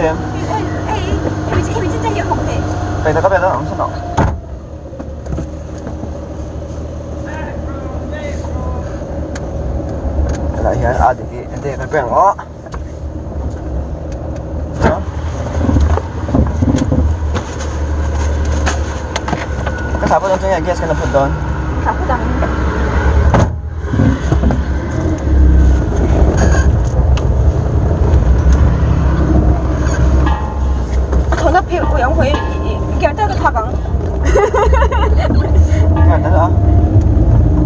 thei em? Pek ta ka pek ta awm sawn aw. Helai hian a dik hi ente kan pek ang aw. Ka thlah phawt dawn chuan gas kan la phawt dawn. Thlah phawt ang. A thawhna phei ui ang hawi gear tal ka thlak ang. Gear tal a.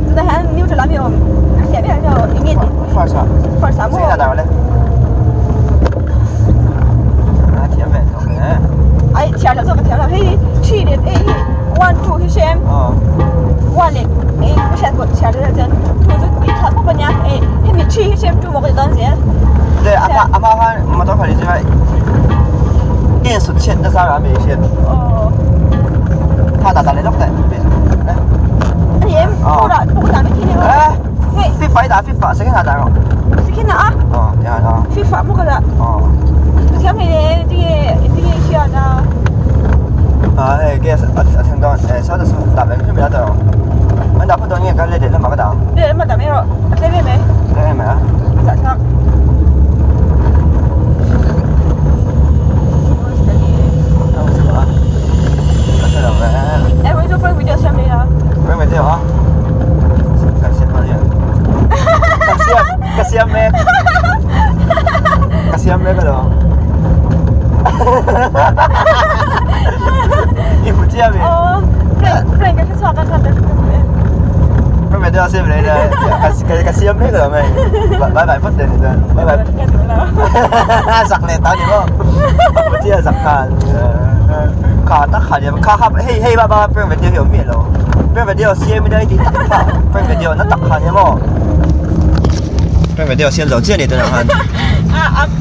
Chutah hian neutral a mi awm. A hliah ber a eng nge tih. First ah. First ah maw. Second ah dah rawh le. A thiam ve tawh hle. Ai thiam loh zawk ka thiam lo. Hei 3 leh hei hi 1 2 hi hre em? 1 leh hei ka hriat pawh chhiar dawn chuan 2 chu tih thlak pawp a nia. Hei hemi 3 hi hre em 2 maw ka ti dawn zel. De a hma a hma khan motor khalh hi chu in sut chhiat nasa a mi hriat. Tha ta ta leh lawk teh. Ani em? Pura puk ta mi thi ni. Eh. FIFA i dah FIFA second ah dah rawh. Second ah? Aw ya aw. FIFA maw ka dah? Aw. Thiam hei le tinge tinge hriat a. Ah hei gas a thleng dawn eh saw ta saw dah ve hrim ila tawh rawh. An dah phawt dawn nge ka let leh lamah ka dah ang. Let lamah dah mai rawh. A tlem em mai. Tlem em mai a. Zahthlak. Eh wei chu prank video siam leh a. Prank video a. Kan siam dawn nia. Ka siam ka siam mek. Ka siam mek alawm. I hmu chiah mi? Aw prank prank ka hre chhuak a kha ka hre. Prank video siam leh ila ka siam mek alawm hei. Bye bye phawt teh ni chuan. Bye bye. Zak leh ta ni maw? Hmu chiah zak khan. Kha tak kha nia kha kha hei hei ba ba prank video hi awm miah lo. Prank video siam ila i tih tak kha prank video na tak kha nia maw? Prank video siam zo chiah ni tunah khan.